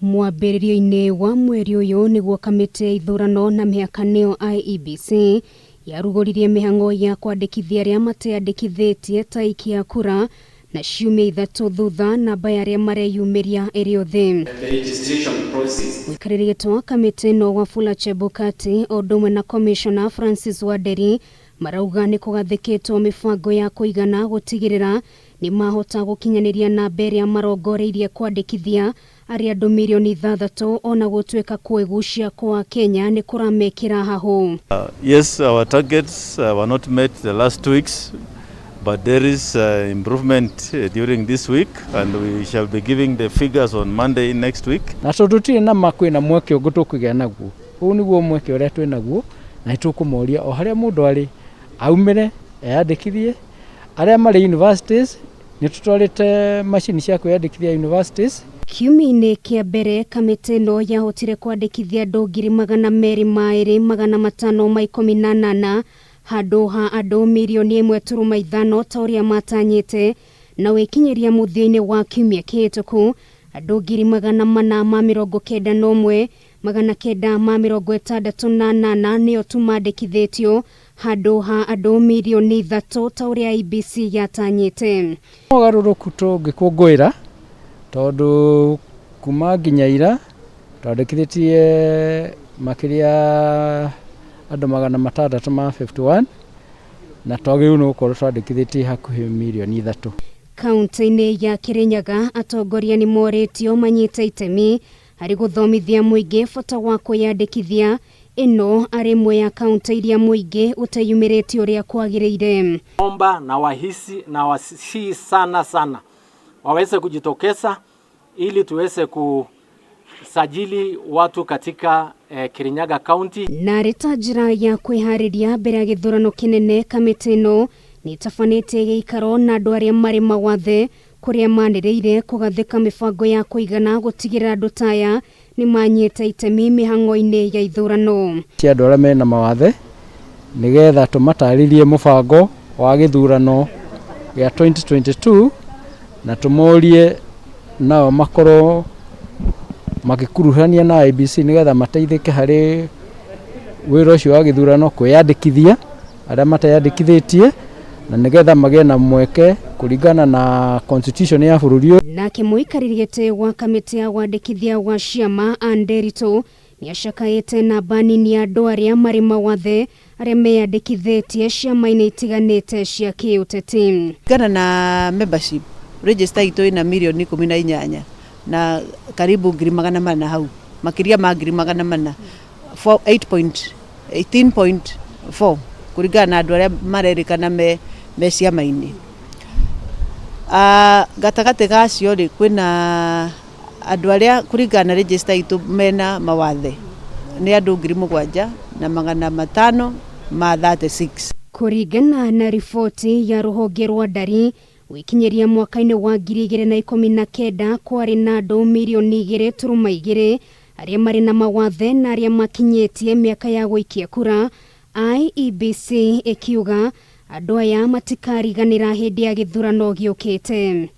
Mwambĩrĩrio-inĩ wa mweri ũyũ nĩguo kamĩtĩ ya ithurano na mĩhaka nĩyo IEBC yarugũririe mĩhang'o ya kwandĩkithia arĩa mateyandĩkithĩtie ta aikia a kura na ciumia 3 thutha namba ya arĩa mareyumĩria ĩrĩ o thĩ. Mũikarĩri gĩtĩ wa kamĩtĩ ĩno Wafula Chebukati o ũndũ ũmwe na Commissioner Francis Wanderi marauga nĩ kũgathĩkĩtwo mĩbango ya kũigana gũtigĩrĩra nĩ mahota gũkinyanĩria namba ĩrĩa marongoreirie kwandĩkithia arĩ andũ mirioni 6 ona gũtuĩka kwĩgucia kwa Kenya nĩ kũramekĩra hahũ. Yes, our targets were not met the last 2 weeks, but there is improvement during this week, and we shall be giving the figures on Monday next week. Na tondũ tũtirĩ na ma kwĩna mweke ũngĩ tũkũgĩa naguo, ũũ nĩguo mweke ũrĩa twĩ naguo, na nĩtũkũmoria o harĩa mũndũ arĩ aumĩre eyandĩkithie. Arĩa marĩ universities nĩ tũtwarĩte macini cia kwĩyandĩkithia universities. Kiumia-inĩ kĩa mbere kamĩtĩ ĩno yahotire kwandĩkithia andũ 202,518 handũ ha andũ mirioni 1.5 ta ũrĩa matanyĩte, na wĩkinyĩria mũthia-inĩ wa kiumia kĩhĩtũku andũ 491,968 nĩo tu mandĩkithĩtio handũ ha andũ mirioni 3 ta ũrĩa IEBC yatanyĩte. Mogarũrũku tũngĩkũngũĩra tondũ kuma nginya ira twandĩkithĩtie makĩria andũ 651 na twagĩrĩirwo nĩ gũkorwo twandĩkithĩtie hakuhĩ mirioni 3. Kaunti-inĩ ya Kirinyaga atongoria nĩ morĩtio manyite itemi harĩ gũthomithia mũingĩ bata wa kwĩyandĩkithia. Ĩno arĩ ĩmwe ya kaunti iria mũingĩ ũteyumĩrĩtie ũrĩa kwagĩrĩire. Omba na wahisi na wasii sana sana waweze kujitokeza ili tuweze kusajili watu katika Kirinyaga County. Na arĩ ta njĩra ya kwĩharĩria mbere ya gĩthurano kĩnene, kamĩtĩ ĩno nĩ ĩtabanĩtie gĩikaro na andũ arĩa marĩ mawathe kũrĩa manĩrĩire kũgathĩka mĩbango ya kũigana gũtigĩrĩra andũ ta aya nĩ manyita itemi mĩhang'o-inĩ ya ithurano. Cia andũ arĩa mena mawathe nĩgetha tũmatarĩrie mũbango wa gĩthurano gĩa 2022 na tũmorie nao makorwo magĩkuruhania na IEBC nĩgetha mateithĩke harĩ wĩra ũcio wa gĩthurano kwĩyandĩkithia arĩa mateyandĩkithĩtie na nĩgetha magĩe na mweke kũringana na constitution ya bũrũri ũyũ. Nake mũikarĩri gĩtĩ wa kamĩtĩ ya wandĩkithia wa ciama Ann Nderitu nĩacakaĩte namba nini ya andũ arĩa marĩ mawathe arĩa meyandĩkithĩtie ciama-inĩ itiganĩte cia kĩũteti. Kũringana na membership register itũ ĩna mirioni 18 na karibu 400,000 hau, makĩria ma 400,000, four, eight point, eighteen point four kũringana na andũ arĩa marerĩkana me ciama-inĩ. Gatagatĩ ga acio rĩ, kwĩna andũ arĩa kũringana na register itũ mena mawathe nĩ andũ 7,536. Kũringana na riboti ya rũhonge rwa ndari gwikinyiria mwaka-inĩ wa 2019 kwarĩ na andũ mirioni 2.2 arĩa marĩ na mawathe na arĩa makinyĩtie mĩaka ya gũikia kura. IEBC ĩkiuga andũ aya matikariganĩra hĩndĩ ya gĩthurano gĩũkĩte.